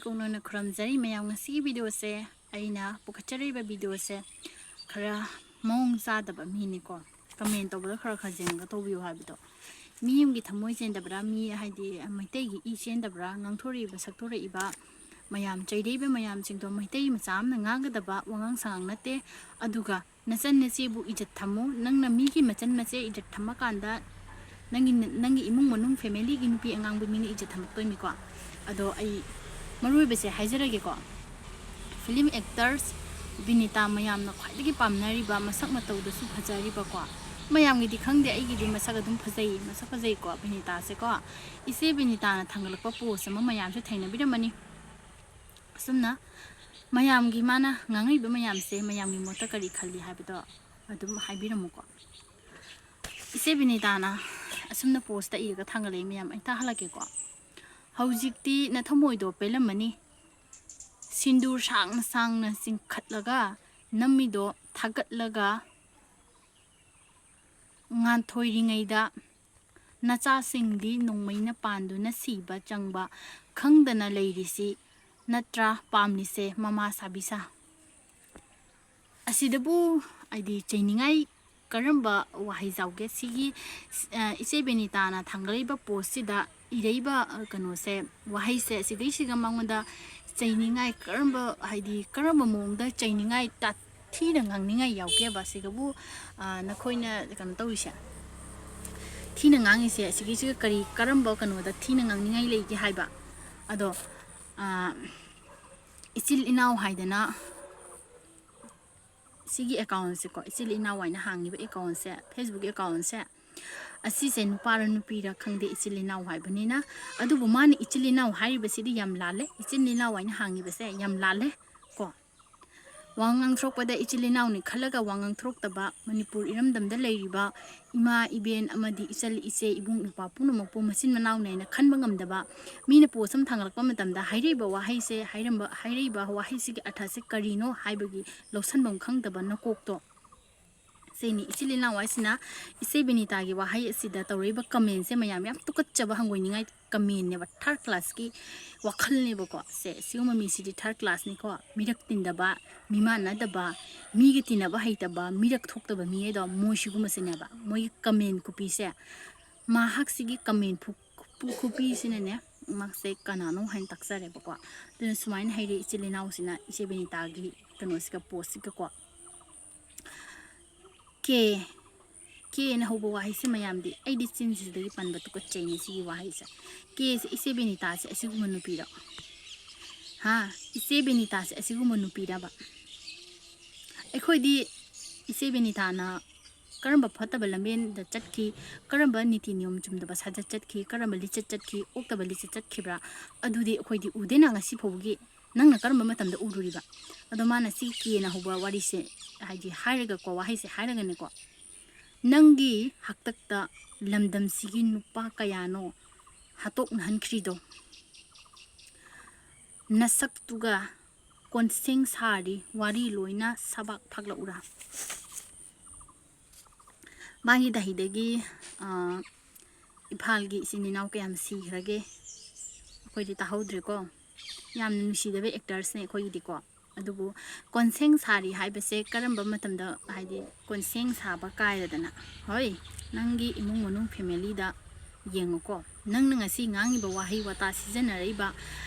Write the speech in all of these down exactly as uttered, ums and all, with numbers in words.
ꯀꯣꯡꯅꯣꯟꯅ ꯈꯨꯔꯨꯝꯖꯔꯤ ꯃꯌꯥꯝ꯫ ꯉꯁꯤꯒꯤ ꯚꯤꯗꯤꯑꯣꯁꯦ, ꯑꯩꯅ ꯄꯨꯈꯠꯆꯔꯤꯕ ꯚꯤꯗꯤꯑꯣꯁꯦ ꯈꯔ ꯃꯑꯣꯡ ꯆꯥꯗꯕ ꯃꯤꯅꯤꯀꯣ꯫ ꯀꯃꯦꯟ ꯇꯧꯕꯗ ꯈꯔ ꯈꯔ ꯌꯦꯡꯉꯒ ꯇꯧꯕꯤꯌꯨ ꯍꯥꯏꯕꯗꯣ꯫ ꯃꯤ ꯑꯃꯒꯤ ꯊꯃꯣꯏ ꯆꯦꯟꯗꯕ꯭ꯔꯥ, ꯃꯤ ꯍꯥꯏꯗꯤ ꯃꯩꯇꯩꯒꯤ ꯏ ꯆꯦꯟꯗꯕ꯭ꯔꯥ, ꯉꯥꯡꯊꯣꯔꯛꯏꯕ ꯁꯛꯇꯣꯔꯛꯏꯕ ꯃꯌꯥꯝ, ꯆꯩꯔꯛꯏꯕ ꯃꯌꯥꯝꯁꯤꯡꯗꯣ ꯃꯩꯇꯩ ꯃꯆꯥ ꯑꯃꯅ ꯉꯥꯡꯒꯗꯕ ꯋꯥꯉꯥꯡ ꯁꯉꯥꯡ ꯅꯠꯇꯦ꯫ ꯑꯗꯨꯒ ꯅꯆꯟ ꯅꯆꯦꯕꯨ ꯏꯖꯠ ꯊꯝꯃꯨ꯫ ꯅꯪꯅ ꯃꯤꯒꯤ ꯃꯆꯟ ꯃꯆꯦ ꯏꯖꯠ ꯊꯝꯃꯀꯥꯟꯗ ꯅꯪꯒꯤ, ꯅꯪꯒꯤ ꯏꯃꯨꯡ ꯃꯅꯨꯡ, ꯐꯦꯃꯤꯂꯤꯒꯤ ꯅꯨꯄꯤ ꯑꯉꯥꯡꯕꯨ ꯃꯤꯅ ꯏꯖꯠ ꯊꯝꯃꯛꯇꯣꯏꯅꯤꯀꯣ꯫ ꯑꯗꯣ ꯑꯩ ꯃꯔꯨꯑꯣꯏꯕꯁꯦ ꯍꯥꯏꯖꯔꯒꯦꯀꯣ꯫ ꯐꯤꯂꯝ ꯑꯦꯛꯇꯔꯁ ꯕꯤꯅꯤꯇꯥ ꯃꯌꯥꯝꯅ ꯈ꯭ꯋꯥꯏꯗꯒꯤ ꯄꯥꯝꯅꯔꯤꯕ, ꯃꯁꯛ ꯃꯇꯧꯗꯁꯨ ꯐꯖꯔꯤꯕꯀꯣ꯫ ꯃꯌꯥꯝꯒꯤꯗꯤ ꯈꯪꯗꯦ, ꯑꯩꯒꯤꯗꯤ ꯃꯁꯛ ꯑꯗꯨꯝ ꯐꯖꯩ, ꯃꯁꯛ ꯐꯖꯩꯀꯣ ꯕꯤꯅꯤꯇꯥꯁꯦꯀꯣ꯫ ꯏꯆꯦ ꯕꯤꯅꯤꯇꯥꯅ ꯊꯥꯡꯒꯠꯂꯛꯄ ꯄꯣꯁ ꯑꯃ ꯃꯌꯥꯝꯁꯨ ꯊꯦꯡꯅꯕꯤꯔꯝꯃꯅꯤ꯫ ꯑꯁꯨꯝꯅ ꯃꯌꯥꯝꯒꯤ, ꯃꯥꯅ ꯉꯥꯡꯉꯛꯏꯕ ꯃꯌꯥꯝꯁꯦ ꯃꯌꯥꯝꯒꯤ ꯃꯣꯠꯇ ꯀꯔꯤ ꯈꯜꯂꯤ ꯍꯥꯏꯕꯗꯣ ꯑꯗꯨꯝ ꯍꯥꯏꯕꯤꯔꯝꯃꯨꯀꯣ꯫ ꯏꯆꯦ ꯕꯤꯅꯤꯇꯥꯅ ꯑꯁꯨꯝꯅ ꯄꯣꯁꯇ ꯏꯔꯒ ꯊꯥꯡꯒꯠꯂꯛꯏ ꯃꯌꯥꯝ, ꯑꯩ ꯇꯥꯍꯜꯂꯛꯀꯦꯀꯣ꯫ "ꯍꯧꯖꯤꯛꯇꯤ ꯅꯊꯃꯣꯏꯗꯣ ꯄꯦꯜꯂꯝꯃꯅꯤ꯫ ꯁꯤꯟꯗꯨꯔ ꯁꯥꯡꯅ ꯁꯥꯡꯅ ꯆꯤꯡꯈꯠꯂꯒ ꯅꯝꯃꯤꯗꯣ ꯊꯥꯒꯠꯂꯒ ꯉꯥꯟꯊꯣꯏꯔꯤꯉꯩꯗ ꯅꯆꯥꯁꯤꯡꯗꯤ ꯅꯣꯡꯃꯩꯅ ꯄꯥꯟꯗꯨꯅ ꯁꯤꯕ ꯆꯪꯕ ꯈꯪꯗꯅ ꯂꯩꯔꯤꯁꯤ ꯅꯠꯇ꯭ꯔꯥ ꯄꯥꯝꯂꯤꯁꯦ ꯃꯃꯥ ꯁꯥꯕꯤꯁꯥ?" ꯑꯁꯤꯗꯕꯨ ꯍꯥꯏꯗꯤ ꯆꯩꯅꯤꯡꯉꯥꯏ ꯀꯔꯝꯕ ꯋꯥꯍꯩ ꯌꯥꯎꯒꯦ? ꯁꯤꯒꯤ, ꯑ, ꯏꯆꯦ ꯕꯦꯅꯤꯇꯥꯅ ꯊꯥꯡꯒꯠꯂꯛꯏꯕ ꯄꯣꯁꯁꯤꯗ ꯏꯔꯛꯏꯕ, ꯑ, ꯀꯩꯅꯣꯁꯦ, ꯋꯥꯍꯩꯁꯦ, ꯁꯤꯗꯩꯁꯤꯒ ꯃꯉꯣꯟꯗ ꯆꯩꯅꯤꯡꯉꯥꯏ ꯀꯔꯝꯕ, ꯍꯥꯏꯗꯤ ꯀꯔꯝꯕ ꯃꯑꯣꯡꯗ ꯆꯩꯅꯤꯡꯉꯥꯏ, ꯊꯤꯅ ꯉꯥꯡꯅꯤꯡꯉꯥꯏ ꯌꯥꯎꯒꯦꯕ? ꯁꯤꯒꯕꯨ, ꯑ, ꯅꯈꯣꯏꯅ ꯀꯩꯅꯣ ꯇꯧꯔꯤꯁꯦ, ꯊꯤꯅ ꯉꯥꯡꯉꯤꯁꯦ, ꯁꯤꯒꯤꯁꯤꯒ ꯀꯔꯤ, ꯀꯔꯝꯕ ꯀꯩꯅꯣꯗ ꯊꯤꯅ ꯉꯥꯡꯅꯤꯡꯉꯥꯏ ꯂꯩꯒꯦ ꯍꯥꯏꯕ? ꯑꯗꯣ, ꯑ, ꯏꯆꯤꯜ ꯏꯅꯥꯎ ꯍꯥꯏꯗꯅ ꯁꯤꯒꯤ ꯑꯦꯀꯥꯎꯟꯁꯦꯀꯣ, ꯏꯆꯤꯜ ꯏꯅꯥꯎ ꯍꯥꯏꯅ ꯍꯥꯡꯉꯤꯕ ꯑꯦꯀꯥꯎꯟꯁꯦ, Facebook ꯑꯦꯀꯥꯎꯟꯁꯦ, ꯑꯁꯤꯁꯦ ꯅꯨꯄꯥꯔ ꯅꯨꯄꯤꯔ ꯈꯪꯗꯦ, ꯏꯆꯤꯜ ꯏꯅꯥꯎ ꯍꯥꯏꯕꯅꯤꯅ꯫ ꯑꯗꯨꯕꯨ ꯃꯥꯅ ꯏꯆꯤꯜ ꯏꯅꯥꯎ ꯍꯥꯏꯔꯤꯕꯁꯤꯗꯤ ꯌꯥꯝ ꯂꯥꯜꯂꯦ꯫ ꯏꯆꯤꯜ ꯏꯅꯥꯎ ꯍꯥꯏꯅ ꯍꯥꯡꯉꯤꯕꯁꯦ ꯌꯥꯝ ꯂꯥꯜꯂꯦ ꯀꯣ꯫ ꯋꯥ ꯉꯥꯡꯊꯣꯔꯛꯄꯗ ꯏꯆꯤꯜ ꯏꯅꯥꯎꯅꯤ ꯈꯜꯂꯒ ꯋꯥ ꯉꯥꯡꯊꯣꯔꯛꯇꯕ, ꯃꯅꯤꯄꯨꯔ ꯏꯔꯝꯗꯝꯗ ꯂꯩꯔꯤꯕ ꯏꯃꯥ, ꯏꯕꯦꯟ ꯑꯃꯗꯤ ꯏꯆꯜ, ꯏꯆꯦ, ꯏꯕꯨꯡ, ꯏꯄ꯭ꯋꯥ ꯄꯨꯝꯅꯃꯛꯄꯨ ꯃꯆꯤꯟ ꯃꯅꯥꯎꯅꯦꯅ ꯈꯟꯕ ꯉꯝꯗꯕ, ꯃꯤꯅ ꯄꯣꯁ ꯑꯃ ꯊꯥꯡꯒꯠꯂꯛꯄ ꯃꯇꯝꯗ ꯍꯥꯏꯔꯛꯏꯕ ꯋꯥꯍꯩꯁꯦ, ꯍꯥꯏꯔꯝꯕ, ꯍꯥꯏꯔꯛꯏꯕ ꯋꯥꯍꯩꯁꯤꯒꯤ ꯑꯔꯊꯁꯦ ꯀꯔꯤꯅꯣ ꯍꯥꯏꯕꯒꯤ ꯂꯧꯁꯟꯐꯝ ꯈꯪꯗꯕ ꯅꯀꯣꯛꯇꯣ, ꯇꯩꯅꯤ꯫ ꯏꯆꯤꯜ ꯏꯅꯥꯎ ꯍꯥꯏꯁꯤꯅ ꯏꯆꯦ ꯕꯤꯅꯤꯇꯥꯒꯤ ꯋꯥꯍꯩ ꯑꯁꯤꯗ ꯇꯧꯔꯛꯏꯕ comment ꯁꯦ ꯃꯌꯥꯝ ꯌꯥꯝ ꯇꯨꯀꯠꯆꯕ ꯍꯪꯒꯣꯏꯅꯤꯡꯉꯥꯏ comment ꯅꯦꯕ, third class ꯀꯤ ꯋꯥꯈꯜꯅꯦꯕꯀꯣ꯫ ꯁꯦ, ꯁꯤꯒꯨꯝꯕ ꯃꯤꯁꯤꯗꯤ third class ꯅꯤꯀꯣ꯫ ꯃꯤꯔꯛ ꯇꯤꯟꯗꯕ, ꯃꯤꯃꯥꯟꯅꯗꯕ, ꯃꯤꯒ ꯇꯤꯟꯅꯕ ꯍꯩꯇꯕ, ꯃꯤꯔꯛ ꯊꯣꯛꯇꯕ ꯃꯤ ꯍꯥꯏꯗꯣ ꯃꯣꯏ ꯁꯤꯒꯨꯝꯕꯁꯤꯅꯦꯕ꯫ ꯃꯣꯏꯒꯤ comment ꯈꯨꯄꯤꯁꯦ, ꯃꯍꯥꯛꯁꯤꯒꯤ comment ꯈꯨ-, ꯈꯨ-, ꯈꯨꯄꯤꯁꯤꯅꯅꯦ, ꯃꯍꯥꯛꯁꯦ ꯀꯅꯥꯅꯣ ꯍꯥꯏꯅ ꯇꯥꯛꯆꯔꯦꯕꯀꯣ꯫ ꯑꯗꯨꯅ ꯁꯨꯃꯥꯏꯅ ꯍꯥꯏꯔꯦ ꯏꯆꯤꯜ ꯏꯅꯥꯎꯁꯤꯅ ꯏꯆꯦ ꯕꯤꯅꯤꯇꯥꯒꯤ ꯀꯩꯅꯣꯁꯤꯒ, post ꯁꯤꯒꯀꯣ꯫ ꯀꯦ, ꯀꯦꯅ ꯍꯧꯕ ꯋꯥꯍꯩꯁꯦ ꯃꯌꯥꯝꯗꯤ ꯑꯩꯗꯤ ꯆꯤꯟꯁꯤꯗꯒꯤ ꯄꯟꯕ ꯇꯨꯀꯠꯆꯩꯅꯦ ꯁꯤꯒꯤ ꯋꯥꯍꯩꯁꯦ꯫ ꯀꯦꯁꯦ, ꯏꯆꯦ ꯕꯤꯅꯤꯇꯥꯁꯦ ꯑꯁꯤꯒꯨꯝꯕ ꯅꯨꯄꯤꯔꯣ? ꯍꯥ? ꯏꯆꯦ ꯕꯤꯅꯤꯇꯥꯁꯦ ꯑꯁꯤꯒꯨꯝꯕ ꯅꯨꯄꯤꯔꯕ? ꯑꯩꯈꯣꯏꯗꯤ ꯏꯆꯦ ꯕꯤꯅꯤꯇꯥꯅ ꯀꯔꯝꯕ ꯐꯠꯇꯕ ꯂꯝꯕꯦꯟꯗ ꯆꯠꯈꯤ, ꯀꯔꯝꯕ ꯅꯤꯇꯤ ꯅꯤꯌꯣꯝ ꯆꯨꯝꯗꯕ ꯁꯥꯖꯠ ꯆꯠꯈꯤ, ꯀꯔꯝꯕ ꯂꯤꯆꯠ ꯆꯠꯈꯤ, ꯑꯣꯛꯇꯕ ꯂꯤꯆꯠ ꯆꯠꯈꯤꯕ꯭ꯔꯥ? ꯑꯗꯨꯗꯤ ꯑꯩꯈꯣꯏꯗꯤ ꯎꯗꯦꯅ ꯉꯁꯤ ꯐꯥꯎꯕꯒꯤ꯫ ꯅꯪꯅ ꯀꯔꯝꯕ ꯃꯇꯝꯗ ꯎꯔꯨꯔꯤꯕ? ꯑꯗꯣ ꯃꯥꯅ ꯁꯤ ꯀꯦꯅ ꯍꯧꯕ ꯋꯥꯔꯤꯁꯦ, ꯍꯥꯏꯗꯤ ꯍꯥꯏꯔꯒꯀꯣ, ꯋꯥꯍꯩꯁꯦ ꯍꯥꯏꯔꯒꯅꯦꯀꯣ, ꯅꯪꯒꯤ ꯍꯥꯛꯇꯛꯇ ꯂꯝꯗꯝꯁꯤꯒꯤ ꯅꯨꯄꯥ ꯀꯌꯥꯅꯣ ꯍꯥꯠꯇꯣꯛꯅꯍꯟꯈ꯭ꯔꯤꯗꯣ? ꯅꯁꯛꯇꯨꯒ ꯀꯣꯟꯁꯦꯡ ꯁꯥꯔꯤ ꯋꯥꯔꯤ ꯂꯣꯏꯅ ꯁꯕꯥꯛ ꯐꯥꯛꯂꯛꯎꯔꯥ? ꯃꯥꯒꯤ ꯗꯥꯍꯤꯗꯒꯤ, ꯑ, ꯏꯝꯐꯥꯜꯒꯤ ꯏꯆꯤꯟ ꯏꯅꯥꯎ ꯀꯌꯥꯝ ꯁꯤꯈ꯭ꯔꯒꯦ? ꯑꯩꯈꯣꯏꯗꯤ ꯇꯥꯍꯧꯗ꯭ꯔꯦꯀꯣ꯫ ꯌꯥꯝꯅ ꯅꯨꯡꯁꯤꯗꯕ actors ꯅꯦ ꯑꯩꯈꯣꯏꯒꯤꯗꯤꯀꯣ꯫ ꯑꯗꯨꯕꯨ ꯀꯣꯟꯁꯦꯡ ꯁꯥꯔꯤ ꯍꯥꯏꯕꯁꯦ ꯀꯔꯝꯕ ꯃꯇꯝꯗ, ꯍꯥꯏꯗꯤ ꯀꯣꯟꯁꯦꯡ ꯁꯥꯕ ꯀꯥꯏꯔꯗꯅ? ꯍꯣꯏ, ꯅꯪꯒꯤ ꯏꯃꯨꯡ ꯃꯅꯨꯡ family ꯗ ꯌꯦꯡꯉꯨꯀꯣ꯫ ꯅꯪꯅ ꯉꯁꯤ ꯉꯥꯡꯉꯤꯕ ꯋꯥꯍꯩ ꯋꯥꯇꯥ ꯁꯤꯖꯤꯟꯅꯔꯛꯏꯕ,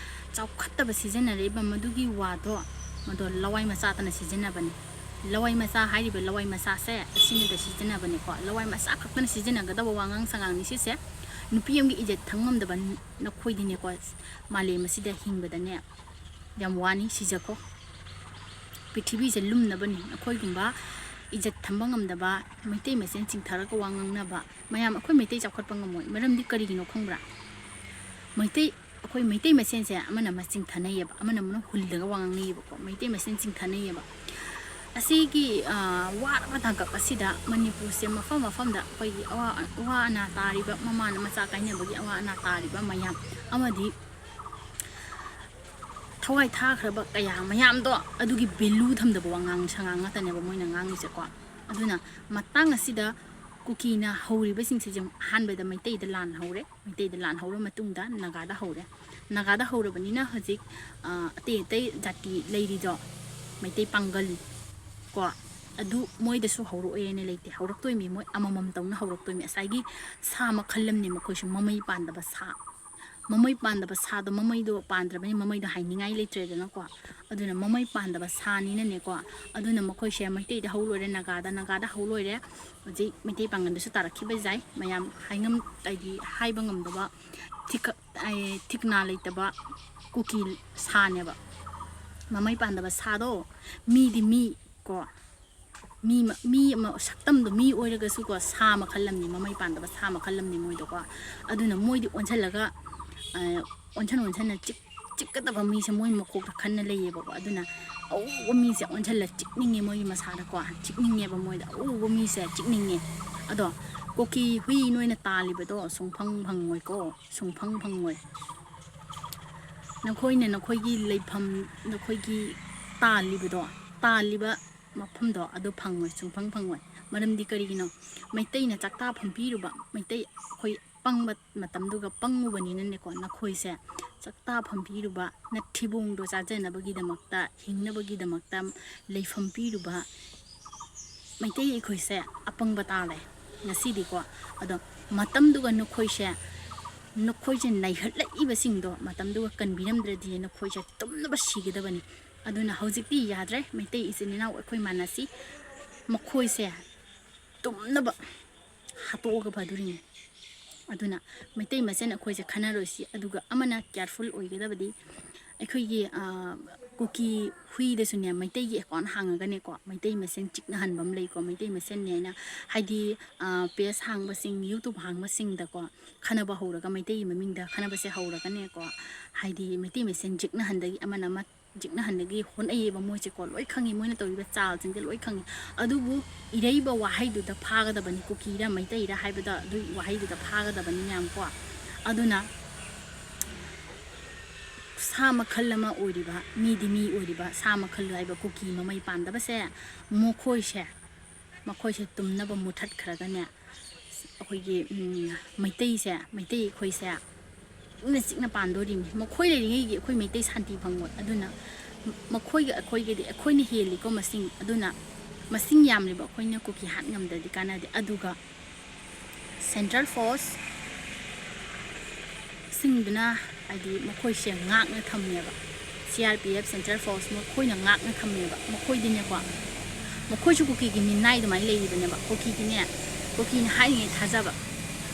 ꯆꯥꯎꯈꯠꯇꯕ ꯁꯤꯖꯤꯟꯅꯔꯛꯏꯕ ꯃꯗꯨꯒꯤ ꯋꯥꯗꯣ, ꯃꯗꯣ ꯂꯋꯥꯏ ꯃꯆꯥꯇꯅ ꯁꯤꯖꯤꯟꯅꯕꯅꯤ꯫ ꯂꯋꯥꯏ ꯃꯆꯥ ꯍꯥꯏꯔꯤꯕ ꯂꯋꯥꯏ ꯃꯆꯥꯁꯦ ꯑꯁꯤꯅꯗ ꯁꯤꯖꯤꯟꯅꯕꯅꯤꯀꯣ꯫ ꯂꯋꯥꯏ ꯃꯆꯥ ꯈꯛꯇꯅ ꯁꯤꯖꯤꯟꯅꯒꯗꯕ ꯋꯥꯉꯥꯡ ꯁꯉꯥꯡꯅꯤ ꯁꯤꯁꯦ꯫ ꯅꯨꯄꯤ ꯑꯃꯒꯤ ꯏꯖꯠ ꯊꯝ ꯉꯝꯗꯕ ꯅꯈꯣꯏꯗꯤꯅꯦꯀꯣ, ꯃꯥꯂꯦꯝ ꯑꯁꯤꯗ ꯍꯤꯡꯕꯗꯅꯦ ꯌꯥꯝ ꯋꯥꯅꯤ, ꯁꯤꯖꯈꯣ꯫ ꯄ꯭ꯔꯤꯊꯤꯕꯤꯁꯦ ꯂꯨꯝꯅꯕꯅꯤ꯫ ꯅꯈꯣꯏꯒꯨꯝꯕ ꯏꯖꯠ ꯊꯝꯕ ꯉꯝꯗꯕ, ꯃꯩꯇꯩ ꯃꯁꯦꯟ ꯆꯤꯡꯊꯔꯒ ꯋꯥ ꯉꯥꯡꯅꯕ ꯃꯌꯥꯝ, ꯑꯩꯈꯣꯏ ꯃꯩꯇꯩ ꯆꯥꯎꯈꯠꯄ ꯉꯝꯃꯣꯏ꯫ ꯃꯔꯝꯗꯤ ꯀꯔꯤꯒꯤꯅꯣ ꯈꯪꯕ꯭ꯔꯥ? ꯃꯩꯇꯩ, ꯑꯩꯈꯣꯏ ꯃꯩꯇꯩ ꯃꯁꯦꯟꯁꯦ ꯑꯃꯅ ꯑꯃ ꯆꯤꯡꯊꯅꯩꯌꯦꯕ, ꯑꯃꯅ ꯑꯃꯅ ꯍꯨꯜꯂꯒ ꯋꯥ ꯉꯥꯡꯅꯩꯌꯦꯕꯀꯣ꯫ ꯃꯩꯇꯩ ꯃꯁꯦꯟ ꯆꯤꯡꯊꯅꯩꯌꯦꯕ꯫ ꯑꯁꯤꯒꯤ, ꯑ, ꯋꯥꯔꯕ ꯇꯥꯡꯀꯛ ꯑꯁꯤꯗ ꯃꯅꯤꯄꯨꯔꯁꯦ ꯃꯐꯝ ꯃꯐꯝꯗ ꯑꯩꯈꯣꯏꯒꯤ ꯑꯋꯥ, ꯑꯋꯥ ꯑꯅꯥ ꯇꯥꯔꯤꯕ, ꯃꯃꯥꯅ ꯃꯆꯥ ꯀꯥꯏꯅꯕꯒꯤ ꯑꯋꯥ ꯑꯅꯥ ꯇꯥꯔꯤꯕ ꯃꯌꯥꯝ, ꯑꯃꯗꯤ ꯊꯋꯥꯏ ꯊꯥꯈ꯭ꯔꯕ ꯀꯌꯥ ꯃꯌꯥꯝꯗꯣ, ꯑꯗꯨꯒꯤ value ꯊꯝꯗꯕ ꯋꯥꯉꯥꯡ ꯁꯉꯥꯡ ꯉꯥꯛꯇꯅꯦꯕ ꯃꯣꯏꯅ ꯉꯥꯡꯉꯤꯁꯦꯀꯣ꯫ ꯑꯗꯨꯅ ꯃꯇꯥꯡ ꯑꯁꯤꯗ ꯀꯨꯀꯤꯅ ꯍꯧꯔꯤꯕꯁꯤꯡꯁꯦ ꯑꯍꯥꯟꯕꯗ ꯃꯩꯇꯩꯗ ꯂꯥꯟ ꯍꯧꯔꯦ꯫ ꯃꯩꯇꯩꯗ ꯂꯥꯟ ꯍꯧꯔ ꯃꯇꯨꯡꯗ ꯅꯥꯒꯥꯗ ꯍꯧꯔꯦ꯫ ꯅꯥꯒꯥꯗ ꯍꯧꯔꯕꯅꯤꯅ ꯍꯧꯖꯤꯛ, ꯑ, ꯑꯇꯩ ꯑꯇꯩ ꯖꯥꯇꯤ ꯂꯩꯔꯤꯗꯣ, ꯃꯩꯇꯩ ꯄꯥꯡꯒꯜ ꯀꯣ, ꯑꯗꯨ ꯃꯣꯏꯗꯁꯨ ꯍꯧꯔꯛꯑꯦꯅ ꯂꯩꯇꯦ, ꯍꯧꯔꯛꯇꯣꯏꯃꯤ, ꯃꯣꯏ ꯑꯃꯃꯝ ꯇꯧꯅ ꯍꯧꯔꯛꯇꯣꯏꯃꯤ꯫ ꯉꯁꯥꯏꯒꯤ ꯁꯥ ꯃꯈꯜ ꯑꯃꯅꯤ ꯃꯈꯣꯏꯁꯨ, ꯃꯃꯩ ꯄꯥꯟꯗꯕ ꯁꯥ꯫ ꯃꯃꯩ ꯄꯥꯟꯗꯕ ꯁꯥꯗꯣ, ꯃꯃꯩꯗꯣ ꯄꯥꯟꯗ꯭ꯔꯕꯅꯤ, ꯃꯃꯩꯗꯣ ꯍꯥꯏꯅꯤꯡꯉꯥꯏ ꯂꯩꯇ꯭ꯔꯦꯗꯅꯀꯣ꯫ ꯑꯗꯨꯅ ꯃꯃꯩ ꯄꯥꯟꯗꯕ ꯁꯥꯅꯤꯅꯅꯦꯀꯣ꯫ ꯑꯗꯨꯅ ꯃꯈꯣꯏꯁꯦ ꯃꯩꯇꯩꯗ ꯍꯧ ꯂꯣꯏꯔꯦ, ꯅꯥꯒꯥꯗ, ꯅꯥꯒꯥꯗ ꯍꯧ ꯂꯣꯏꯔꯦ꯫ ꯍꯧꯖꯤꯛ ꯃꯩꯇꯩ ꯄꯥꯡꯒꯜꯗꯁꯨ ꯇꯥꯔꯛꯈꯤꯕ ꯌꯥꯏ꯫ ꯃꯌꯥꯝ ꯍꯥꯏꯉꯝ-, ꯍꯥꯏꯗꯤ ꯍꯥꯏꯕ ꯉꯝꯗꯕ, ꯊꯤꯀ-, ꯑꯦ, ꯊꯤꯛꯅꯥ ꯂꯩꯇꯕ ꯀꯨꯀꯤ ꯁꯥꯅꯦꯕ꯫ ꯃꯃꯩ ꯄꯥꯟꯗꯕ ꯁꯥꯗꯣ, ꯃꯤꯗꯤ ꯃꯤ ꯀꯣ, ꯃꯤ ꯃ-, ꯃꯤ ꯑꯃ, ꯁꯛꯇꯝꯗꯣ ꯃꯤ ꯑꯣꯏꯔꯒꯁꯨꯀꯣ, ꯁꯥ ꯃꯈꯜ ꯑꯃꯅꯤ, ꯃꯃꯩ ꯄꯥꯟꯗꯕ ꯁꯥ ꯃꯈꯜ ꯑꯃꯅꯤ ꯃꯣꯏꯗꯣꯀꯣ꯫ ꯑꯗꯨꯅ ꯃꯣꯏꯗꯤ ꯑꯣꯟꯁꯤꯜꯂꯒ, ꯑ, ꯑꯣꯟꯁꯟ ꯑꯣꯟꯁꯟꯅ ꯆꯤꯛ-, ꯆꯤꯛꯀꯗꯕ ꯃꯤꯁꯦ ꯃꯣꯏ ꯃꯀꯣꯛꯇ ꯈꯟꯅ ꯂꯩꯌꯦꯕꯀꯣ꯫ ꯑꯗꯨꯅ ꯑꯎꯕ ꯃꯤꯁꯦ ꯑꯣꯟꯁꯤꯜꯂ ꯆꯤꯛꯅꯤꯡꯉꯦ ꯃꯣꯏꯒꯤ ꯃꯁꯥꯗꯀꯣ, ꯆꯤꯛꯅꯤꯡꯉꯦꯕ ꯃꯣꯏꯗ, ꯑꯎꯕ ꯃꯤꯁꯦ ꯆꯤꯛꯅꯤꯡꯉꯦ꯫ ꯑꯗꯣ ꯀꯨꯀꯤ ꯍꯨꯏ ꯅꯣꯏꯅ ꯇꯥꯜꯂꯤꯕꯗꯣ ꯁꯨꯡꯐꯪ ꯐꯪꯉꯣꯏꯀꯣ, ꯁꯨꯡꯐꯪ ꯐꯪꯉꯣꯏ꯫ ꯅꯈꯣꯏꯅ ꯅꯈꯣꯏꯒꯤ ꯂꯩꯐꯝ, ꯅꯈꯣꯏꯒꯤ ꯇꯥꯜꯂꯤꯕꯗꯣ, ꯇꯥꯜꯂꯤꯕ ꯃꯐꯝꯗꯣ ꯑꯗꯨ ꯐꯪꯉꯣꯏ, ꯁꯨꯡꯐꯪ ꯐꯪꯉꯣꯏ꯫ ꯃꯔꯝꯗꯤ ꯀꯔꯤꯒꯤꯅꯣ? ꯃꯩꯇꯩꯅ ꯆꯥꯛꯇꯥ ꯐꯝꯕꯤꯔꯨꯕ, ꯃꯩꯇꯩ ꯑꯩꯈꯣꯏ ꯄꯪꯕ ꯃꯇꯝꯗꯨꯒ ꯄꯪꯉꯨꯕꯅꯤꯅꯅꯦꯀꯣ, ꯅꯈꯣꯏꯁꯦ ꯆꯥꯛꯇꯥ ꯐꯝꯕꯤꯔꯨꯕ, ꯅꯊꯤꯕꯣꯡꯗꯣ ꯆꯥꯖꯅꯕꯒꯤꯗꯃꯛꯇ, ꯍꯤꯡꯅꯕꯒꯤꯗꯃꯛꯇ ꯂꯩꯐꯝ ꯄꯤꯔꯨꯕ ꯃꯩꯇꯩ ꯑꯩꯈꯣꯏꯁꯦ ꯑꯄꯪꯕ ꯇꯥꯔꯦ ꯉꯁꯤꯗꯤꯀꯣ꯫ ꯑꯗꯣ ꯃꯇꯝꯗꯨꯒ ꯅꯈꯣꯏꯁꯦ, ꯅꯈꯣꯏꯁꯦ ꯅꯩꯍꯠꯂꯛꯏꯕꯁꯤꯡꯗꯣ ꯃꯇꯝꯗꯨꯒ ꯀꯟꯕꯤꯔꯝꯗ꯭ꯔꯗꯤ ꯅꯈꯣꯏꯁꯦ ꯇꯨꯝꯅꯕ ꯁꯤꯒꯗꯕꯅꯤ꯫ ꯑꯗꯨꯅ ꯍꯧꯖꯤꯛꯇꯤ ꯌꯥꯗ꯭ꯔꯦ, ꯃꯩꯇꯩ ꯏꯆꯤꯟ ꯏꯅꯥꯎ ꯑꯩꯈꯣꯏ ꯃꯥꯟꯅꯁꯤ, ꯃꯈꯣꯏꯁꯦ ꯇꯨꯝꯅꯕ ꯍꯥꯠꯇꯣꯛꯑꯒ ꯐꯗꯣꯔꯤꯅꯤ꯫ ꯑꯗꯨꯅ ꯃꯩꯇꯩ ꯃꯁꯦꯟ ꯑꯩꯈꯣꯏꯁꯦ ꯈꯟꯅꯔꯣꯏꯁꯤ꯫ ꯑꯗꯨꯒ ꯑꯃꯅ careful ꯑꯣꯏꯒꯗꯕꯗꯤ, ꯑꯩꯈꯣꯏꯒꯤ, ꯑ, ꯀꯨꯀꯤ ꯍꯨꯏꯗꯁꯨꯅꯦ, ꯃꯩꯇꯩꯒꯤ account ꯍꯥꯡꯉꯒꯅꯦꯀꯣ, ꯃꯩꯇꯩ ꯃꯁꯦꯟ ꯆꯤꯛꯅꯍꯟꯕ ꯑꯃ ꯂꯩꯀꯣ, ꯃꯩꯇꯩ ꯃꯁꯦꯟꯅꯦ ꯍꯥꯏꯅ, ꯍꯥꯏꯗꯤ, ꯑ, page ꯍꯥꯡꯕꯁꯤꯡ, YouTube ꯍꯥꯡꯕꯁꯤꯡꯗꯀꯣ, ꯈꯟꯅꯕ ꯍꯧꯔꯒ, ꯃꯩꯇꯩꯒꯤ ꯃꯃꯤꯡꯗ ꯈꯟꯅꯕꯁꯦ ꯍꯧꯔꯒꯅꯦꯀꯣ, ꯍꯥꯏꯗꯤ ꯃꯩꯇꯩ ꯃꯁꯦꯟ ꯆꯤꯛꯅꯍꯟꯗꯒꯤ ꯑꯃꯅ ꯑꯃ ꯆꯤꯛꯅꯍꯟꯕꯒꯤ ꯍꯣꯠꯅꯩꯌꯦꯕ ꯃꯣꯏꯁꯦꯀꯣ꯫ ꯂꯣꯏ ꯈꯪꯉꯤ, ꯃꯣꯏꯅ ꯇꯧꯔꯤꯕ ꯆꯥꯜꯁꯤꯡꯁꯦ ꯂꯣꯏ ꯈꯪꯉꯤ꯫ ꯑꯗꯨꯕꯨ ꯏꯔꯩꯕ ꯋꯥꯍꯩꯗꯨꯗ ꯐꯥꯒꯗꯕꯅꯤ, ꯀꯨꯀꯤꯔ ꯃꯩꯇꯩꯔ ꯍꯥꯏꯕꯗ ꯑꯗꯨꯒꯤ ꯋꯥꯍꯩꯗꯨꯗ ꯐꯥꯒꯗꯕꯅꯤ ꯃꯌꯥꯝꯀꯣ꯫ ꯑꯗꯨꯅ ꯁꯥ ꯃꯈꯜ ꯑꯃ ꯑꯣꯏꯔꯤꯕ, ꯃꯤꯗꯤ ꯃꯤ ꯑꯣꯏꯔꯤꯕ, ꯁꯥ ꯃꯈꯜ ꯍꯥꯏꯕ ꯀꯨꯀꯤ ꯃꯃꯩ ꯄꯥꯟꯗꯕꯁꯦ, ꯃꯈꯣꯏꯁꯦ ꯃꯈꯣꯏꯁꯦ ꯇꯨꯝꯅꯕ ꯃꯨꯊꯠꯈ꯭ꯔꯒꯅꯦ, ꯑꯩꯈꯣꯏꯒꯤ, ꯎꯝ, ꯃꯩꯇꯩꯁꯦ, ꯃꯩꯇꯩ ꯑꯩꯈꯣꯏꯁꯦ ꯏꯪꯅ ꯆꯤꯛꯅ ꯄꯥꯟꯗꯣꯔꯤꯅꯤ꯫ ꯃꯈꯣꯏ ꯂꯩꯔꯤꯉꯩꯒꯤ ꯑꯩꯈꯣꯏ ꯃꯩꯇꯩ ꯁꯥꯟꯇꯤ ꯐꯪꯉꯣꯏ꯫ ꯑꯗꯨꯅ ꯃꯈꯣꯏꯒ ꯑꯩꯈꯣꯏꯒꯗꯤ ꯑꯩꯈꯣꯏꯅ ꯍꯦꯜꯂꯤꯀꯣ ꯃꯁꯤꯡ꯫ ꯑꯗꯨꯅ ꯃꯁꯤꯡ ꯌꯥꯝꯂꯤꯕ ꯑꯩꯈꯣꯏꯅ ꯀꯨꯀꯤ ꯍꯥꯠ ꯉꯝꯗ꯭ꯔꯗꯤ ꯀꯥꯟꯅꯗꯦ꯫ ꯑꯗꯨꯒ ꯁꯦꯟꯇ꯭ꯔꯦꯜ ꯐꯣꯔꯁ ꯁꯤꯡꯗꯨꯅ, ꯍꯥꯏꯗꯤ, ꯃꯈꯣꯏꯁꯦ ꯉꯥꯛꯅ ꯊꯝꯃꯦꯕ꯫ C R P F, central force ꯃꯈꯣꯏꯅ ꯉꯥꯛꯅ ꯊꯝꯃꯦꯕ꯫ ꯃꯈꯣꯏꯗꯤꯅꯦꯀꯣ, ꯃꯈꯣꯏꯁꯨ ꯀꯨꯀꯤꯒꯤ ꯃꯤꯅꯥꯏ ꯑꯗꯨꯃꯥꯏꯅ ꯂꯩꯔꯤꯕꯅꯦꯕ꯫ ꯀꯨꯀꯤꯒꯤꯅꯦ, ꯀꯨꯀꯤꯅ ꯍꯥꯏꯔꯤꯉꯩ ꯊꯥꯖꯕ꯫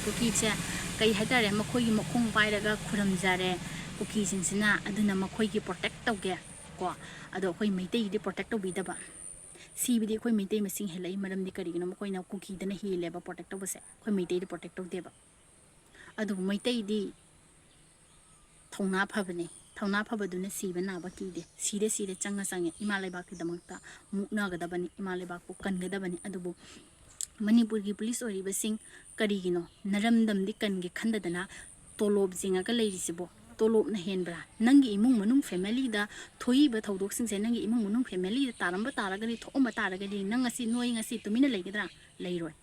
ꯀꯨꯀꯤꯁꯦ ꯀꯩ ꯍꯥꯏꯇꯥꯔꯦ, ꯃꯈꯣꯏꯒꯤ ꯃꯈꯣꯡ ꯄꯥꯏꯔꯒ ꯈꯨꯔꯨꯝꯖꯔꯦ ꯀꯨꯀꯤꯁꯤꯡꯁꯤꯅ, ꯑꯗꯨꯅ ꯃꯈꯣꯏꯒꯤ ꯄ꯭ꯔꯣꯇꯦꯛ ꯇꯧꯒꯦ ꯀꯣ꯫ ꯑꯗꯣ ꯑꯩꯈꯣꯏ ꯃꯩꯇꯩꯒꯤꯗꯤ ꯄ꯭ꯔꯣꯇꯦꯛ ꯇꯧꯕꯤꯗꯕ꯫ ꯁꯤꯕꯗꯤ ꯑꯩꯈꯣꯏ ꯃꯩꯇꯩ ꯃꯁꯤꯡ ꯍꯦꯜꯂꯛꯏ꯫ ꯃꯔꯝꯗꯤ ꯀꯔꯤꯒꯤꯅꯣ? ꯃꯈꯣꯏꯅ ꯀꯨꯀꯤꯗꯅ ꯍꯦꯜꯂꯦꯕ ꯄ꯭ꯔꯣꯇꯦꯛ ꯇꯧꯕꯁꯦ, ꯑꯩꯈꯣꯏ ꯃꯩꯇꯩꯗꯤ ꯄ꯭ꯔꯣꯇꯦꯛ ꯇꯧꯗꯦꯕ꯫ ꯑꯗꯨꯕꯨ ꯃꯩꯇꯩꯗꯤ ꯊꯧꯅꯥ ꯐꯕꯅꯦ꯫ ꯊꯧꯅꯥ ꯐꯕꯗꯨꯅ ꯁꯤꯕ ꯅꯥꯕ ꯀꯤꯗꯦ꯫ ꯁꯤꯔꯦ ꯁꯤꯔꯦ, ꯆꯪꯉ ꯆꯪꯉꯦ, ꯏꯃꯥ ꯂꯩꯕꯥꯛꯀꯤꯗꯃꯛꯇ ꯃꯨꯛꯅꯒꯗꯕꯅꯤ, ꯏꯃꯥ ꯂꯩꯕꯥꯛꯄꯨ ꯀꯟꯒꯗꯕꯅꯤ꯫ ꯑꯗꯨꯕꯨ ꯃꯅꯤꯄꯨꯔꯒꯤ ꯄꯨꯂꯤꯁ ꯑꯣꯏꯔꯤꯕꯁꯤꯡ ꯀꯔꯤꯒꯤꯅꯣ ꯅꯔꯝꯗꯝꯗꯤ ꯀꯟꯒꯦ ꯈꯟꯗꯗꯅ ꯇꯣꯂꯣꯞ ꯆꯤꯡꯉꯒ ꯂꯩꯔꯤꯁꯤꯕꯣ? ꯇꯣꯂꯣꯞꯅ ꯍꯦꯟꯕ꯭ꯔꯥ? ꯅꯪꯒꯤ ꯏꯃꯨꯡ ꯃꯅꯨꯡ ꯐꯦꯃꯤꯂꯤꯗ ꯊꯣꯛꯏꯕ ꯊꯧꯗꯣꯛꯁꯤꯡꯁꯦ ꯅꯪꯒꯤ ꯏꯃꯨꯡ ꯃꯅꯨꯡ ꯐꯦꯃꯤꯂꯤꯗ ꯇꯥꯔꯝꯕ ꯇꯥꯔꯒꯗꯤ, ꯊꯣꯛꯑꯝꯕ ꯇꯥꯔꯒꯗꯤ, ꯅꯪ ꯉꯁꯤ, ꯅꯣꯏ ꯉꯁꯤ ꯇꯨꯃꯤꯟꯅ ꯂꯩꯒꯗ꯭ꯔꯥ? ꯂꯩꯔꯣꯏ꯫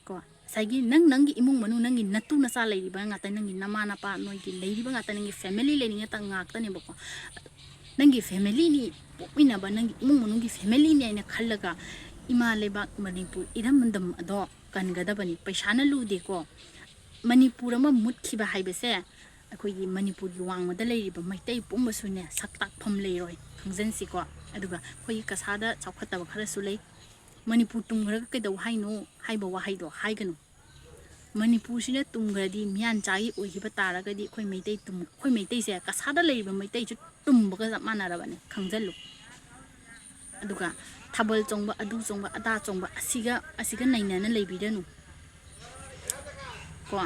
ꯀꯣ, ꯉꯁꯥꯏꯒꯤ ꯅꯪ, ꯅꯪꯒꯤ ꯏꯃꯨꯡ ꯃꯅꯨꯡ, ꯅꯪꯒꯤ ꯅꯇꯨ ꯅꯆꯥ ꯂꯩꯔꯤꯕ ꯉꯥꯛꯇ, ꯅꯪꯒꯤ ꯅꯃꯥ ꯅꯄꯥ, ꯅꯣꯏꯒꯤ ꯂꯩꯔꯤꯕ ꯉꯥꯛꯇ, ꯅꯪꯒꯤ ꯐꯦꯃꯤꯂꯤ ꯂꯩꯔꯤ ꯉꯥꯛꯇ ꯉꯥꯛꯇꯅꯦꯕꯀꯣ꯫ ꯑꯗꯣ ꯅꯪꯒꯤ ꯐꯦꯃꯤꯂꯤꯅꯤ, ꯄꯣꯛꯃꯤꯟꯅꯕ ꯅꯪꯒꯤ ꯏꯃꯨꯡ ꯃꯅꯨꯡꯒꯤ ꯐꯦꯃꯤꯂꯤꯅꯤ ꯍꯥꯏꯅ ꯈꯜꯂꯒ ꯏꯃꯥ ꯂꯩꯕꯥꯛ ꯃꯅꯤꯄꯨꯔ ꯏꯔꯝꯗꯝ ꯑꯗꯣ ꯀꯟꯒꯗꯕꯅꯤ꯫ ꯄꯩꯁꯥꯅ ꯂꯨꯗꯦꯀꯣ꯫ ꯃꯅꯤꯄꯨꯔ ꯑꯃ ꯃꯨꯠꯈꯤꯕ ꯍꯥꯏꯕꯁꯦ ꯑꯩꯈꯣꯏꯒꯤ ꯃꯅꯤꯄꯨꯔꯒꯤ ꯋꯥꯡꯃꯗ ꯂꯩꯔꯤꯕ ꯃꯩꯇꯩ ꯄꯨꯝꯕꯁꯨꯅꯦ ꯁꯛ ꯇꯥꯛꯐꯝ ꯂꯩꯔꯣꯏ, ꯈꯪꯖꯟꯁꯤꯀꯣ꯫ ꯑꯗꯨꯒ ꯑꯩꯈꯣꯏꯒꯤ ꯀꯁꯥꯗ ꯆꯥꯎꯈꯠꯇꯕ ꯈꯔꯁꯨ ꯂꯩ꯫ ꯃꯅꯤꯄꯨꯔ ꯇꯨꯝꯈ꯭ꯔꯒ ꯀꯩꯗꯧ ꯍꯥꯏꯅꯣ ꯍꯥꯏꯕ ꯋꯥꯍꯩꯗꯣ ꯍꯥꯏꯒꯅꯨ꯫ ꯃꯅꯤꯄꯨꯔꯁꯤꯅ ꯇꯨꯝꯈ꯭ꯔꯗꯤ, ꯃꯤꯌꯥꯟꯆꯥꯒꯤ ꯑꯣꯏꯈꯤꯕ ꯇꯥꯔꯒꯗꯤ ꯑꯩꯈꯣꯏ ꯃꯩꯇꯩ ꯇꯨꯝ-, ꯑꯩꯈꯣꯏ ꯃꯩꯇꯩꯁꯦ ꯀꯁꯥꯗ ꯂꯩꯔꯤꯕ ꯃꯩꯇꯩꯁꯨ ꯇꯨꯝꯕꯒ ꯆꯞ ꯃꯥꯟꯅꯔꯕꯅꯦ, ꯈꯪꯖꯜꯂꯨ꯫ ꯑꯗꯨꯒ ꯊꯥꯕꯜ ꯆꯣꯡꯕ, ꯑꯗꯨ ꯆꯣꯡꯕ, ꯑꯗꯥ ꯆꯣꯡꯕ, ꯑꯁꯤꯒ, ꯑꯁꯤꯒ ꯅꯩꯅꯅ ꯂꯩꯕꯤꯔꯅꯨ꯫ ꯀꯣ,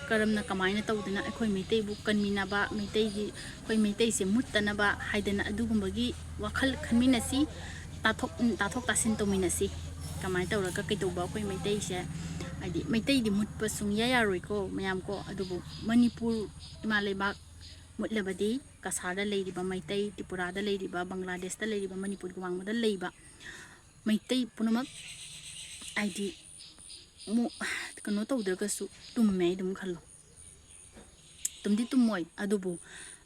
ꯀꯔꯝꯅ, ꯀꯃꯥꯏꯅ ꯇꯧꯗꯅ ꯑꯩꯈꯣꯏ ꯃꯩꯇꯩꯕꯨ ꯀꯟꯃꯤꯟꯅꯕ, ꯃꯩꯇꯩꯒꯤ, ꯑꯩꯈꯣꯏ ꯃꯩꯇꯩꯁꯦ ꯃꯨꯠꯇꯅꯕ ꯍꯥꯏꯗꯅ ꯑꯗꯨꯒꯨꯝꯕꯒꯤ ꯋꯥꯈꯜ ꯈꯟꯃꯤꯟꯅꯁꯤ, ꯇꯥꯊꯣꯛ, ꯇꯥꯊꯣꯛ ꯇꯥꯁꯤꯟ ꯇꯧꯃꯤꯟꯅꯁꯤ꯫ ꯀꯃꯥꯏꯅ ꯇꯧꯔꯒ ꯀꯩꯗꯧꯕ ꯑꯩꯈꯣꯏ ꯃꯩꯇꯩꯁꯦ, ꯍꯥꯏꯗꯤ ꯃꯩꯇꯩꯗꯤ ꯃꯨꯠꯄ ꯁꯨꯡꯌꯥ ꯌꯥꯔꯣꯏꯀꯣ ꯃꯌꯥꯝ ꯀꯣ꯫ ꯑꯗꯨꯕꯨ ꯃꯅꯤꯄꯨꯔ ꯏꯃꯥ ꯂꯩꯕꯥꯛ ꯃꯨꯠꯂꯕꯗꯤ ꯀꯁꯥꯔꯗ ꯂꯩꯔꯤꯕ ꯃꯩꯇꯩ, ꯇ꯭ꯔꯤꯄꯨꯔꯥꯗ ꯂꯩꯔꯤꯕ, ꯕꯪꯒ꯭ꯂꯥꯗꯦꯁꯇ ꯂꯩꯔꯤꯕ, ꯃꯅꯤꯄꯨꯔꯒꯤ ꯋꯥꯡꯃꯗ ꯂꯩꯕ ꯃꯩꯇꯩ ꯄꯨꯝꯅꯃꯛ ꯍꯥꯏꯗꯤ ꯃꯨ-, ꯀꯩꯅꯣ ꯇꯧꯗ꯭ꯔꯒꯁꯨ ꯇꯨꯝꯃꯦ ꯑꯗꯨꯝ ꯈꯜꯂꯣ꯫ ꯇꯨꯝꯗꯤ ꯇꯨꯝꯃꯣꯏ, ꯑꯗꯨꯕꯨ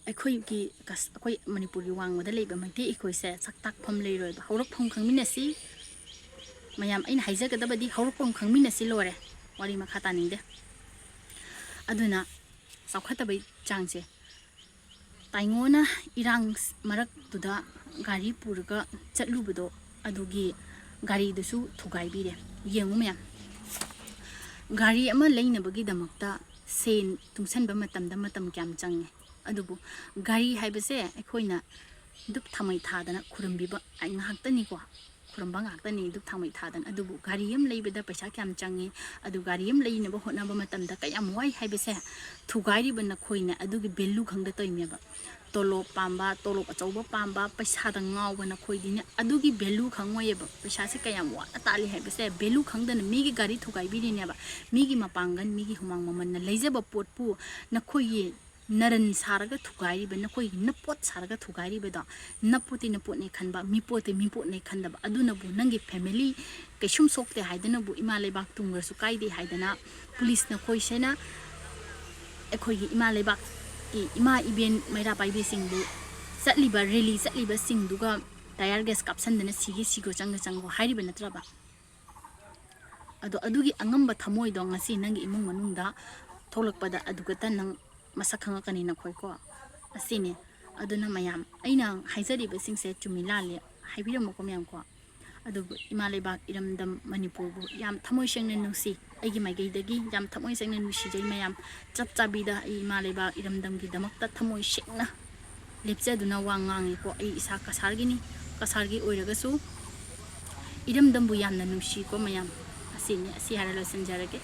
ꯑꯩꯈꯣꯏꯒꯤ ꯀꯁ-, ꯑꯩꯈꯣꯏ ꯃꯅꯤꯄꯨꯔꯒꯤ ꯋꯥꯡꯃꯗ ꯂꯩꯕ ꯃꯩꯇꯩ ꯑꯩꯈꯣꯏꯁꯦ ꯁꯛ ꯇꯥꯛꯐꯝ ꯂꯩꯔꯣꯏꯕ꯫ ꯍꯧꯔꯛꯐꯝ ꯈꯪꯃꯤꯟꯅꯁꯤ꯫ ꯃꯌꯥꯝ ꯑꯩꯅ ꯍꯥꯏꯖꯒꯗꯕꯗꯤ ꯍꯧꯔꯛꯐꯝ ꯈꯪꯃꯤꯟꯅꯁꯤ ꯂꯣꯏꯔꯦ꯫ ꯋꯥꯔꯤ ꯃꯈꯥ ꯇꯥꯅꯤꯡꯗꯦ꯫ ꯑꯗꯨꯅ ꯆꯥꯎꯈꯠꯇꯕꯩ ꯆꯥꯡꯁꯦ, ꯇꯥꯏꯉꯣꯅ ꯏꯔꯥꯡ ꯃꯔꯛꯇꯨꯗ ꯒꯥꯔꯤ ꯄꯨꯔꯒ ꯆꯠꯂꯨꯕꯗꯣ, ꯑꯗꯨꯒꯤ ꯒꯥꯔꯤꯗꯨꯁꯨ ꯊꯨꯒꯥꯏꯕꯤꯔꯦ꯫ ꯌꯦꯡꯉꯨ ꯃꯌꯥꯝ, ꯒꯥꯔꯤ ꯑꯃ ꯂꯩꯅꯕꯒꯤꯗꯃꯛꯇ ꯁꯦꯟ ꯇꯨꯡꯁꯟꯕ ꯃꯇꯝꯗ ꯃꯇꯝ ꯀꯌꯥꯝ ꯆꯪꯉꯦ? ꯑꯗꯨꯕꯨ ꯒꯥꯔꯤ ꯍꯥꯏꯕꯁꯦ ꯑꯩꯈꯣꯏꯅ ꯙꯨꯞ ꯊꯥꯎꯃꯩ ꯊꯥꯗꯅ ꯈꯨꯔꯨꯝꯕꯤꯕ ꯉꯥꯛꯇꯅꯤꯀꯣ, ꯈꯨꯔꯨꯝꯕ ꯉꯥꯛꯇꯅꯤ ꯙꯨꯞ ꯊꯥꯎꯃꯩ ꯊꯥꯗꯅ꯫ ꯑꯗꯨꯕꯨ ꯒꯥꯔꯤ ꯑꯃ ꯂꯩꯕꯗ ꯄꯩꯁꯥ ꯀꯌꯥꯝ ꯆꯪꯉꯤ? ꯑꯗꯨ ꯒꯥꯔꯤ ꯑꯃ ꯂꯩꯅꯕ ꯍꯣꯠꯅꯕ ꯃꯇꯝꯗ ꯀꯌꯥꯝ ꯋꯥꯏ ꯍꯥꯏꯕꯁꯦ ꯊꯨꯒꯥꯏꯔꯤꯕ ꯅꯈꯣꯏꯅ ꯑꯗꯨꯒꯤ value ꯈꯪꯗ ꯇꯧꯔꯤꯅꯦꯕ꯫ ꯇꯣꯂꯣꯞ ꯄꯥꯝꯕ, ꯇꯣꯂꯣꯞ ꯑꯆꯧꯕ ꯄꯥꯝꯕ, ꯄꯩꯁꯥꯗ ꯉꯥꯎꯕ ꯅꯈꯣꯏꯗꯤꯅꯦ ꯑꯗꯨꯒꯤ value ꯈꯪꯉꯣꯏꯌꯦꯕ꯫ ꯄꯩꯁꯥꯁꯦ ꯀꯌꯥꯝ ꯋꯥꯅ ꯇꯥꯜꯂꯤ ꯍꯥꯏꯕꯁꯦ value ꯈꯪꯗꯅ ꯃꯤꯒꯤ ꯒꯥꯔꯤ ꯊꯨꯒꯥꯏꯕꯤꯔꯤꯅꯦꯕ꯫ ꯃꯤꯒꯤ ꯃꯄꯥꯡꯒꯜ, ꯃꯤꯒꯤ ꯍꯨꯃꯥꯡ ꯃꯃꯜꯅ ꯂꯩꯖꯕ ꯄꯣꯠꯄꯨ ꯅꯈꯣꯏꯒꯤ ꯅꯔꯟ ꯁꯥꯔꯒ ꯊꯨꯒꯥꯏꯔꯤꯕ, ꯅꯈꯣꯏꯒꯤ ꯅꯄꯣꯠ ꯁꯥꯔꯒ ꯊꯨꯒꯥꯏꯔꯤꯕꯗꯣ, ꯅꯄꯣꯠꯇꯤ ꯅꯄꯣꯠꯅꯦ ꯈꯟꯕ, ꯃꯤꯄꯣꯠꯇꯤ ꯃꯤꯄꯣꯠꯅꯦ ꯈꯟꯗꯕ, ꯑꯗꯨꯅꯕꯨ ꯅꯪꯒꯤ family ꯀꯩꯁꯨꯝ ꯁꯣꯛꯇꯦ ꯍꯥꯏꯗꯅꯕꯨ, ꯏꯃꯥ ꯂꯩꯕꯥꯛ ꯇꯨꯡꯈ꯭ꯔꯁꯨ ꯀꯥꯏꯗꯦ ꯍꯥꯏꯗꯅ ꯄꯨꯂꯤꯁꯅ ꯈꯣꯏꯁꯦꯅ ꯑꯩꯈꯣꯏꯒꯤ ꯏꯃꯥ ꯂꯩꯕꯥꯛꯀꯤ ꯏꯃꯥ ꯏꯕꯦꯟ ꯃꯩꯔꯥ ꯄꯥꯏꯕꯤꯁꯤꯡꯕꯨ ꯆꯠꯂꯤꯕ rally ꯆꯠꯂꯤꯕꯁꯤꯡꯗꯨꯒ tear gas ꯀꯥꯞꯁꯟꯗꯅ ꯁꯤꯒꯦ ꯁꯤꯒꯣ ꯆꯪꯒ ꯆꯪꯒꯣ ꯍꯥꯏꯔꯤꯕ ꯅꯠꯇ꯭ꯔꯕ? ꯑꯗꯣ ꯑꯗꯨꯒꯤ ꯑꯉꯝꯕ ꯊꯃꯣꯏꯗꯣ ꯉꯁꯤ ꯅꯪꯒꯤ ꯏꯃꯨꯡ ꯃꯅꯨꯡꯗ ꯊꯣꯛꯂꯛꯄꯗ ꯑꯗꯨꯒꯇ ꯅꯪ ꯃꯁꯛ ꯈꯪꯉꯛꯀꯅꯤ ꯅꯈꯣꯏꯀꯣ꯫ ꯑꯁꯤꯅꯤ꯫ ꯑꯗꯨꯅ ꯃꯌꯥꯝ ꯑꯩꯅ ꯍꯥꯏꯖꯔꯤꯕꯁꯤꯡꯁꯦ ꯆꯨꯝꯃꯤ ꯂꯥꯜꯂꯤ ꯍꯥꯏꯕꯤꯔꯝꯃꯨꯀꯣ ꯃꯌꯥꯝꯀꯣ꯫ ꯑꯗꯨꯕꯨ ꯏꯃꯥ ꯂꯩꯕꯥꯛ ꯏꯔꯝꯗꯝ ꯃꯅꯤꯄꯨꯔꯕꯨ ꯌꯥꯝ ꯊꯃꯣꯏ ꯁꯦꯡꯅ ꯅꯨꯡꯁꯤ꯫ ꯑꯩꯒꯤ ꯃꯥꯏꯀꯩꯗꯒꯤ ꯌꯥꯝ ꯊꯃꯣꯏ ꯁꯦꯡꯅ ꯅꯨꯡꯁꯤꯖꯩ ꯃꯌꯥꯝ꯫ ꯆꯞ ꯆꯥꯕꯤꯗ ꯑꯩ ꯏꯃꯥ ꯂꯩꯕꯥꯛ ꯏꯔꯝꯗꯝꯒꯤꯗꯃꯛꯇ ꯊꯃꯣꯏ ꯁꯦꯡꯅ ꯂꯦꯞꯆꯗꯨꯅ ꯋꯥ ꯉꯥꯡꯉꯤꯀꯣ꯫ ꯑꯩ ꯏꯁꯥ ꯀꯁꯥꯔꯒꯤꯅꯤ, ꯀꯁꯥꯔꯒꯤ ꯑꯣꯏꯔꯒꯁꯨ ꯏꯔꯝꯗꯝꯕꯨ ꯌꯥꯝꯅ ꯅꯨꯡꯁꯤꯀꯣ ꯃꯌꯥꯝ꯫ ꯑꯁꯤꯅꯤ, ꯑꯁꯤ ꯍꯥꯏꯔ ꯂꯣꯏꯁꯤꯟꯖꯔꯒꯦ꯫